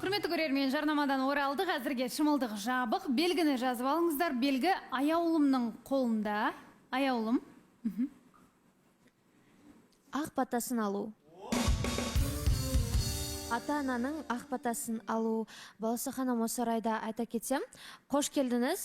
Құрметті көрермен, жарнамадан оралдық. Әзірге шымылдық жабық. Белгіні жазып алыңыздар. Белгі Аяулымның қолында. Аяулым. Ақ батасын алу. Ата ананың ақ батасын алу. Балауса ханым, осы орайда айта кетсем, қош келдіңіз.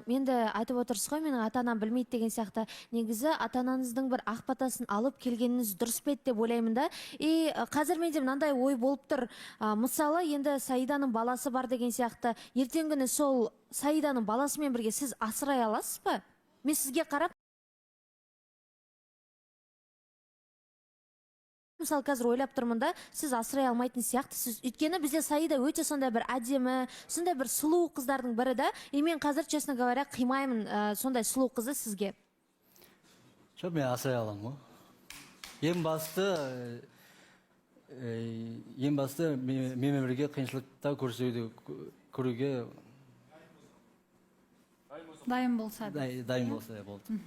Енді айтып отырсыз ғой, менің ата анам білмейді деген сияқты. Негізі ата анаңыздың бір ақ батасын алып келгеніңіз дұрыс па еді деп ойлаймын да. И қазір менде мынандай ой болып тұр. Мысалы, енді Саиданың баласы бар деген сияқты. Ертеңгі күні сол Саиданың баласымен бірге сіз асырай аласыз ба? Мен сізге қарап, мысалы, қазір ойлап тұрмын да, сіз асырай алмайтын сияқтысыз. Өйткені бізде Саида өте сондай бір әдемі, сондай бір сұлу қыздардың бірі да. И мен қазір, честно говоря, қимаймын сондай сұлу қызды сізге. Жоқ, мен асырай аламын ғой. Ең басты, ең басты менімен бірге қиыншылықта көрсетуді, көруге дайын болса да. Дайын болса болды.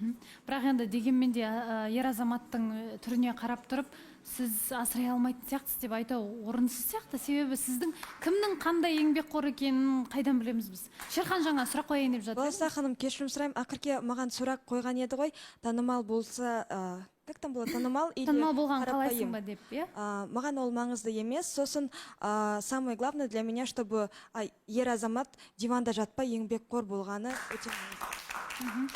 Бірақ енді дегенмен де ер азаматтың түріне қарап тұрып, сіз асырай алмайтын сияқтысыз деп айту орынсыз сияқты. Себебі сіздің кімнің қандай еңбекқор екенін қайдан білеміз біз? Шерхан жаңа сұрақ қояйын деп жатыр. Балауса ханым, кешірім сұраймын. Ақерке маған сұрақ қойған еді ғой, танымал болса, как там было, танымал или Танымал болған қарапайым? қалайсың ба деп, иә? Маған ол маңызды емес. Сосын самое главное для меня, чтобы ер азамат диванда жатпай, еңбекқор болғаны өте маңызды.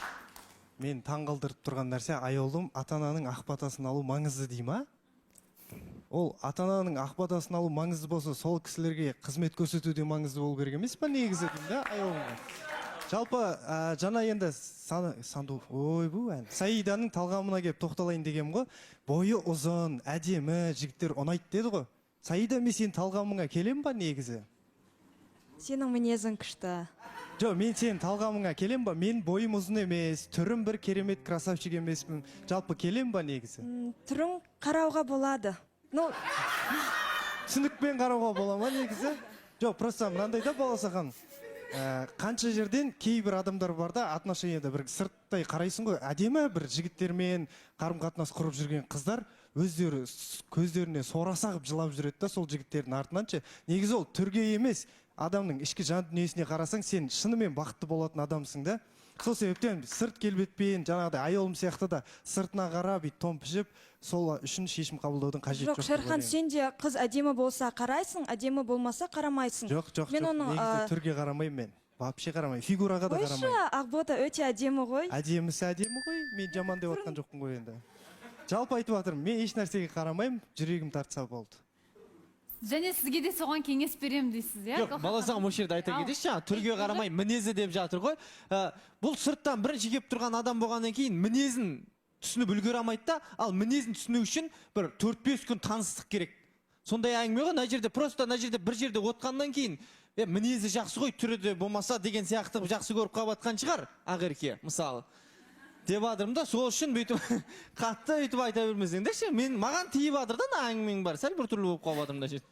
Мен таңғалдырып тұрған нәрсе, Аяулым ата ананың ақ батасын алу маңызды дей ма? Ол ата ананың ақ батасын алу маңызды болса, сол кісілерге қызмет көрсету де маңызды болу керек емес па негізі деймін да Аяулымға. Жалпы жаңа енді санду, ойбу, ән Саиданың талғамына келіп тоқталайын дегенім ғой. Бойы ұзын, әдемі жігіттер ұнайды деді ғой. Саида, мен сенің талғамыңа келемін ба негізі? Сенің мінезің күшті. Жоқ, мен сенің талғамыңа келем ба? Мен бойым ұзын емес, түрім бір керемет красавчик емеспін. Жалпы келем ба негізі? Түрің қарауға болады, ну. Түсінікпен қарауға бола ма негізі? Жоқ, просто мынандай да, Балауса ханым, қанша жерден кейбір адамдар бар да, отношенияда бір сырттай қарайсың ғой, әдемі бір жігіттермен қарым қатынас құрып жүрген қыздар өздері көздеріне сорасы ағып жылап жүреді да сол жігіттердің артынан ше. Негізі ол түрге емес, адамның ішкі жан дүниесіне қарасаң, сен шынымен бақытты болатын адамсың да. Сол себептен сырт келбетпен, жаңағыдай Аяулым сияқты да, сыртына қарап бүйтіп томпишіп, сол үшін шешім қабылдаудың қажеті Жоқ, жоқ деп Шерхан, ойлаймын. сен де қыз әдемі болса қарайсың, әдемі болмаса қарамайсың. Жоқ, Мен жоқ, оның негізі түрге қарамаймын мен, вообще қарамаймын, фигураға да Қойшы, қарамаймын. Ақбота өте әдемі ғой. Әдемісі әдемі ғой, мен жаман деп жатқан жоқпын ғой. Енді жалпы айтып жатырмын, мен еш нәрсеге қарамаймын, жүрегім тартса болды. Және сізге де соған кеңес беремін дейсіз, иә? Жоқ, Балауса ханым, осы жерде айта Ал. кетейінші, жаңа түрге қарамай, мінезі деп жатыр ғой. Бұл сырттан бірінші келіп тұрған адам болғаннан кейін мінезін түсініп үлгере алмайды да. Ал мінезін түсіну үшін бір 4-5 күн таныстық керек, сондай әңгіме ғой. Мына жерде просто, мына жерде бір жерде отқаннан кейін мінезі жақсы ғой, түрі де болмаса деген сияқты қылып жақсы көріп қалып жатқан шығар Ақерке, мысалы, деп жатырмын да. Сол үшін бүйтіп қатты өйтіп айта бермесеңдерші. Мен, маған тиіп жатыр да мына әңгіменің бәрі, сәл біртүрлі болып қалып жатырмын мына жерде,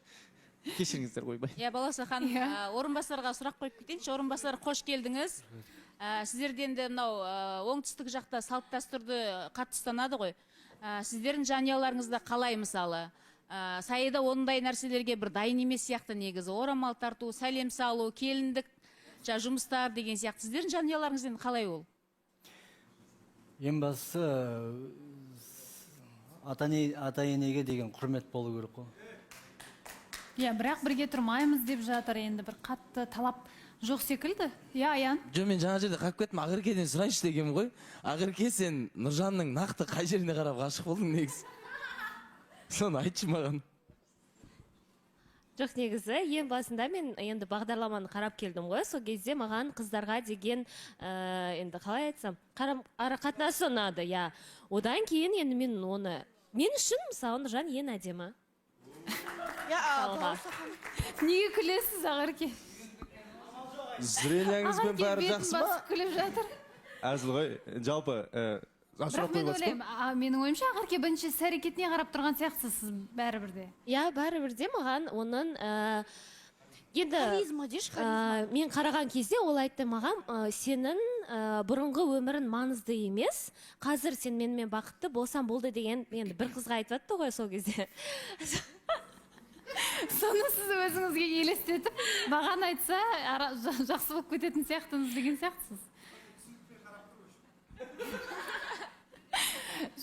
кешіріңіздер, ойбай. Иә, Балауса ханым, орынбасарға сұрақ қойып кетейінші. Орынбасар, қош келдіңіз. Сіздерде енді мынау оңтүстік жақта салт дәстүрді қатты ұстанады ғой. Сіздердің жанұяларыңызда қалай, мысалы? Саида ондай нәрселерге бір дайын емес сияқты негізі. Орамал тарту, сәлем салу, келіндік жаңа жұмыстар деген сияқты. Сіздердің жанұяларыңызда енді қалай ол? Ең бастысы, ата енеге деген құрмет болу керек қой. Иә, бірақ бірге тұрмаймыз деп жатыр, енді бір қатты талап жоқ секілді, иә, Аян? Жоқ, мен жаңа жерде қалып кеттім. Ақеркеден сұрайыншы дегенмін ғой. Ақерке, сен Нұржанның нақты қай жеріне қарап ғашық болдың негізі? Соны айтшы маған. Жоқ, негізі ең басында мен енді бағдарламаны қарап келдім ғой. Сол кезде маған қыздарға деген енді қалай айтсам, қарам ара қатынасы ұнады, иә. Одан кейін енді мен оны, мен үшін, мысалы, Нұржан ең әдемі. Мысалға. Неге күлесіз, Ақерке? Зрениеңізбен Ақерке бәрі бетін жақсы ма? басып күліп жатыр. Әзіл ғой жалпы, Бірақ сұрақ мен қойып жатсыз ба? ойлаймын, менің ойымша, Ақерке бірінші іс әрекетіне қарап тұрған сияқтысыз сіз бәрібір де. Иә, бәрібір де маған оның енді Харизма деші, харизма. Мен қараған кезде ол айтты маған, сенің бұрынғы өмірің маңызды емес, қазір сен менімен бақытты болсаң болды деген. Енді бір қызға айтып жатты ғой сол кезде. Соны сіз өзіңізге елестетіп, маған айтса, жақсы болып кететін сияқтымыз деген сияқтысыз.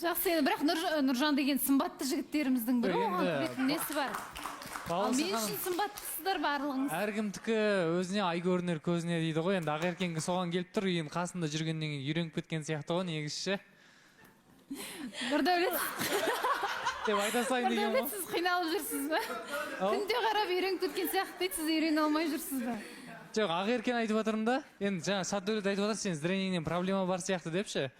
Жақсы енді, бірақ Нұржан деген сымбатты жігіттеріміздің бірі, оған күлетін несі бар? Ал мен үшін сымбаттысыздар барлығыңыз. Әркімдікі өзіне ай көрінер көзіне дейді ғой. Енді Ақеркеңгі соған келіп тұр, енді қасында жүргеннен кейін үйреніп кеткен сияқты ғой негізі ше. Нұрдәулет. Деп айта салайын деген ғой. Нұрдәулет, сіз қиналып жүрсіз бе? Күнде қарап үйреніп кеткен сияқты дейді, сіз үйрене алмай жүрсіз бе? Жоқ, Ақеркен айтып жатырмын да. Енді жаңа Сәтдәулет айтып жатыр, сенің зрениеңнен проблема бар сияқты деп ше.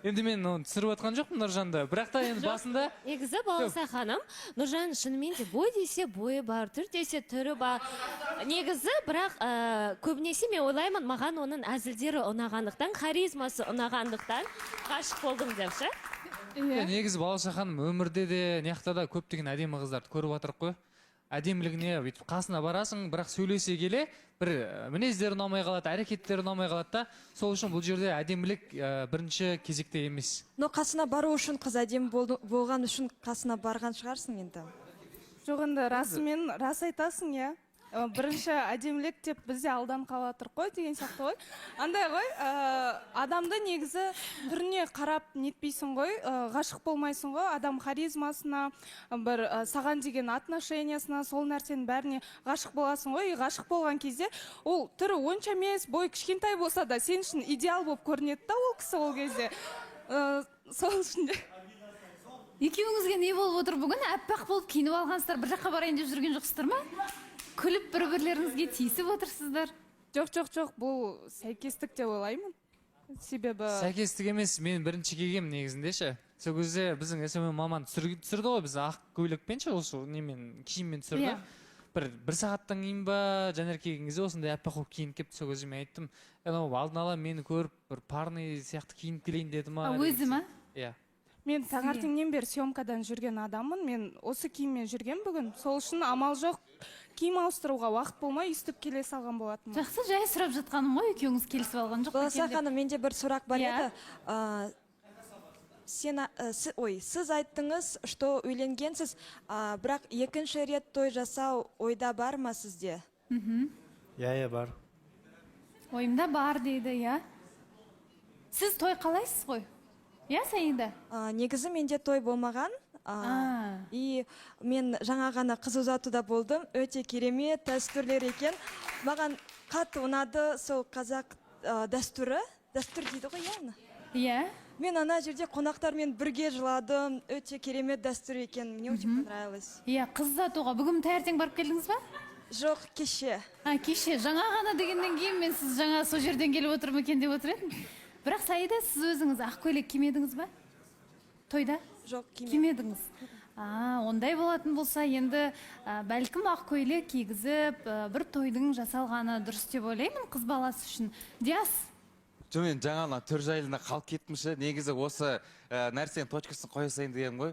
Енді мен оны түсіріп жатқан жоқпын Нұржанды. Бірақ та енді басында Негізі Балауса ханым, Нұржан шынымен де бой десе бойы бар, түр десе түрі бар. Негізі, бірақ көбінесе мен ойлаймын, маған оның әзілдері ұнағандықтан, харизмасы ұнағандықтан ғашық болдым деп ше. Негізі Балауса ханым, өмірде де, мына да көптеген әдемі қыздарды көріп жатырық қой. Әдемілігіне бүйтіп қасына барасың, бірақ сөйлесе келе бір мінездері ұнамай қалады, әрекеттері ұнамай қалады да. Сол үшін бұл жерде әдемілік бірінші кезекте емес. Но қасына бару үшін қыз әдемі болған үшін қасына барған шығарсың енді. Жоқ, енді расымен рас айтасың, иә. Бірінші әдемілік деп бізде алдан қалатыр қой деген сияқты ғой. Андай ғой, адамды негізі түріне қарап нетпейсің ғой, ғашық болмайсың ғой, адам харизмасына, бір саған деген отношениясына, сол нәрсенің бәріне ғашық боласың ғой. И ғашық болған кезде ол түрі онша емес, бойы кішкентай болса да сен үшін идеал болып көрінеді да ол кісі ол кезде. Сол үшін де. Екеуіңізге не болып отыр бүгін? Аппақ болып киініп алғансыздар, бір жаққа барайын деп жүрген жоқсыздар ма? Күліп бір-бірлеріңізге тиісіп отырсыздар. Жоқ, жоқ, жоқ, бұл сәйкестік деп ойлаймын. Себебі сәйкестік емес, мен бірінші келгенмін негізінде ше. Сол кезде біздің СММ маман түсірді ғой, біз ақ көйлекпен ше, осы немен, киіммен түсірді. Бір сағаттан кейін ба, Жанерке келген кезде осындай аппақ болып киініп келіпті. Сол кезде мен айттым, анау алдын ала мені көріп бір парный сияқты киініп келейін деді ма? Өзі ма? Иә. Мен таңертеңнен бері съемкадан жүрген адаммын. Мен осы киіммен жүрген бүгін. Сол үшін амал жоқ, киім ауыстыруға уақыт болмай өйстіп келе салған болатынмын. Жақсы, жай сұрап жатқаным ғой, екеуіңіз келісіп алған жоқ па Балауса екен деп. ханым, менде бір сұрақ бар еді. Сіз айттыңыз, что үйленгенсіз, бірақ екінші рет той жасау ойда бар ма сізде? Иә, иә, бар. Ойымда бар дейді, иә. Сіз той қалайсыз ғой? Иә, Саида? Негізі менде той болмаған. И мен жаңа ғана қыз ұзатуда болдым. Өте керемет дәстүрлер екен. Маған қатты ұнады сол қазақ дәстүрі. Дәстүр дейді ғой, иә, оны? Иә. Мен ана жерде қонақтармен бірге жыладым. Өте керемет дәстүр екен. Мне очень понравилось. Иә, қыз ұзатуға бүгін таңертең барып келдіңіз ба? Жоқ, кеше. Кеше. Жаңа ғана дегеннен кейін мен сіз жаңа сол жерден келіп отырмын екен деп отыр едім. Бірақ Саида, сіз өзіңіз ақ көйлек кимедіңіз ба? Тойда? Жоқ, кимедім. Кимедіңіз. Ондай болатын болса, енді, бәлкім ақ көйлек кигізіп, бір тойдың жасалғаны дұрыс деп ойлаймын қыз баласы үшін. Диас? Жоқ, мен жаңа ана түр жайлына қалып кеттім ше. Негізі осы нәрсенің точкасын қоя салайын дегенім ғой.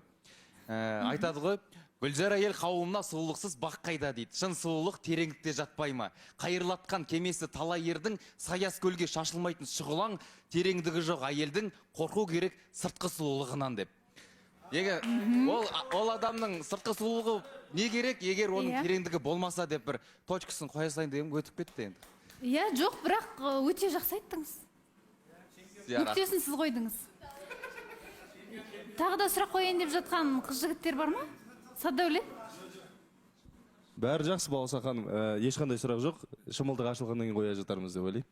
Айтады ғой, Гүлзар әйел қауымына сұлулықсыз бақ қайда дейді. Шын сұлулық тереңдікте жатпай ма? Қайырлатқан кемесі талай ердің, саяз көлге шашылмайтын шұғылаң, тереңдігі жоқ әйелдің қорқу керек сыртқы сұлулығынан деп. Егер ол адамның сыртқы сұлулығы не керек, егер оның тереңдігі болмаса деп бір точкасын қоя салайын дегенім өтіп кетті енді. Иә, жоқ, бірақ өте жақсы айттыңыз. Нүктесін сіз қойдыңыз. Тағы да сұрақ қояйын деп жатқан қыз жігіттер бар ма? Сәтдәулет? Бәрі жақсы, Балауса ханым. Ешқандай сұрақ жоқ. Шымылдық ашылғаннан кейін қоя жатармыз деп ойлаймын.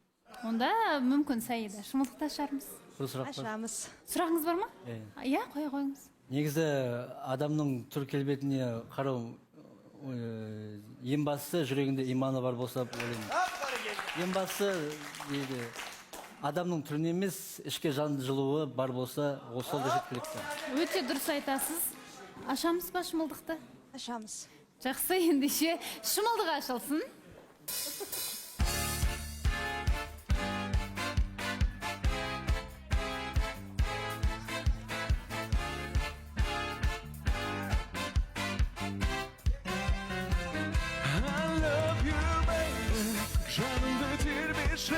Онда мүмкін, Саида, шымылдықты ашармыз. Бір сұрақ бар. Ашамыз. Сұрағыңыз бар ма? Иә. Иә, қоя қойыңыз. Негізі адамның түр келбетіне қарау, ең бастысы жүрегінде иманы бар болса деп ойлаймын. Ең бастысы дейді, адамның түріне емес, ішкі жан жылуы бар болса, ол сол да жеткілікті. Өте дұрыс айтасыз. Ашамыз ба шымылдықты? Ашамыз. Жақсы, ендеше шымылдық ашылсын. I love you, baby. Жанымды тербеші, I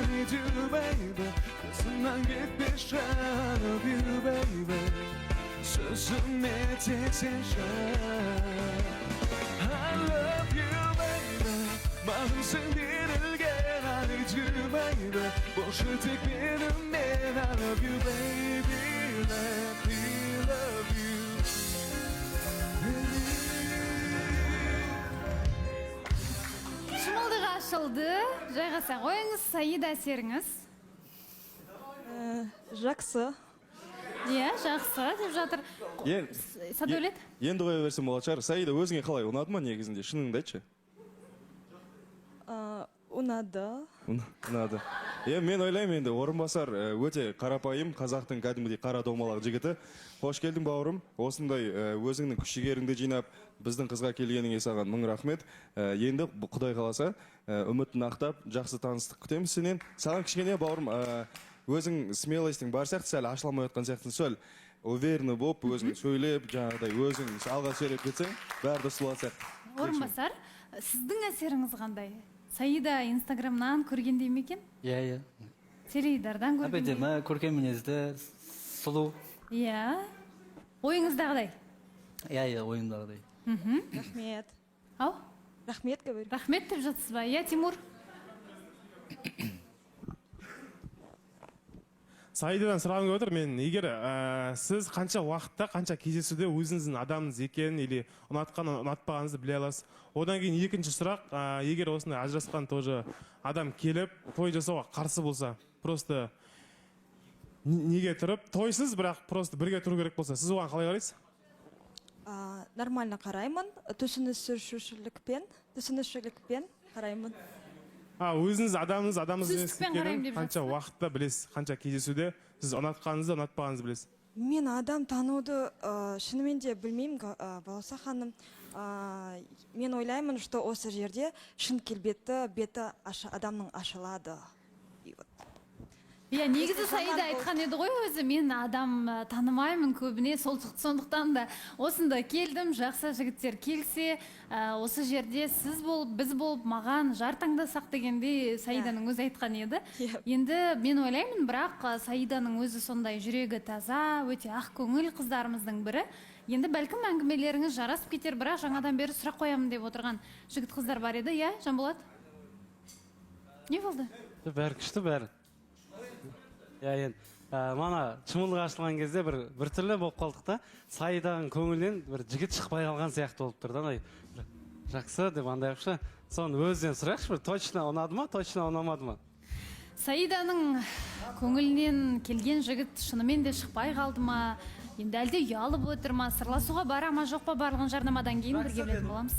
need you, baby. Қасымнан кетпеші, I love you, baby. Сөзіме тек сенші. Жүрегімсің берілген. I need you, baby. Болшы тек менімен. I love you, baby. Let me love you. Baby. Шымылдық ашылды, жайғаса қойыңыз. Саида, әсеріңіз? Жақсы. Иә, жақсы деп жатыр. Садәулет. Енді қоя берсем болатын шығар. Саида, өзіңе қалай, ұнады ма негізінде? Шыныңды айтшы. Ұнады. Ұнады. Е, мен ойлаймын енді Орынбасар өте қарапайым, қазақтың кәдімгідей қара домалақ жігіті. Қош келдің, бауырым. Осындай өзіңнің күш жігеріңді жинап, біздің қызға келгеніңе саған мың рахмет. Енді Құдай қаласа, үмітін ақтап, жақсы таныстық күтеміз сенен. Саған кішкене, бауырым, өзің смелостің бар сияқты, сәл ашыла алмай отқан сияқтысың. Сәл уверенный болып, өзің сөйлеп, жаңағыдай өзің алға сөйлеп кетсең, бәрі дұрыс болатын сияқты. Орынбасар, сіздің әсеріңіз қандай? Саида инстаграмнан көргендей ме екен? Иә. Теледидардан көргендей. Әп-әдемі, көркем мінезді, сұлу. Иә. Ойыңыздағыдай? Иә, ойымдағыдай. Рахмет. Ау? Рахмет, говорю. Рахмет деп жатсыз ба? Иә, Тимур? Саидадан сұрағым келіп отыр мен, егер сіз қанша уақытта, қанша кездесуде өзіңіздің адамыңыз екенін или ұнатқан ұнатпағаныңызды біле аласыз. Одан кейін екінші сұрақ, егер осындай ажырасқан тоже адам келіп той жасауға қарсы болса, просто неге тұрып, тойсыз, бірақ просто бірге тұру керек болса, сіз оған қалай қарайсыз? Нормально қараймын, түсінушілікпен қараймын. Өзіңіз адамыңыз, адамыңыз емес Түсіністікпен қараймын екенін деп қанша уақытта білесіз, қанша кездесуде сіз ұнатқаныңызды, ұнатпағаныңызды білесіз? Мен адам тануды шынымен де білмеймін, Балауса ханым. Мен ойлаймын, что осы жерде шын келбеті, беті адамның ашылады. Иә, негізі Саида айтқан еді ғой өзі, мен адам танымаймын көбіне, сондықтан да осында келдім, жақсы жігіттер келсе, осы жерде сіз болып, біз болып, маған жар таңдасақ дегендей Саиданың өзі айтқан еді. Енді мен ойлаймын, бірақ Саиданың өзі сондай жүрегі таза, өте ақ көңіл қыздарымыздың бірі. Енді бәлкім әңгімелеріңіз жарасып кетер, бірақ жаңадан бері сұрақ қоямын деп отырған жігіт қыздар бар еді, иә, Жанболат? Не болды? Бәрі күшті, бәрі. Иә, енді мана шымылдық ашылған кезде бір түрлі болып қалдық та, Саиданың көңілінен бір жігіт шықпай қалған сияқты болып тұр да, андай бір жақсы деп андай қылып ше. Соны өзінен сұрайықшы, бір точно ұнады ма, точно ұнамады ма? Саиданың көңілінен келген жігіт шынымен де шықпай қалды ма? Енді әлде ұялып отыр ма? Сырласуға бара ма, жоқ па, барлығын жарнамадан кейін бірге білетін боламыз.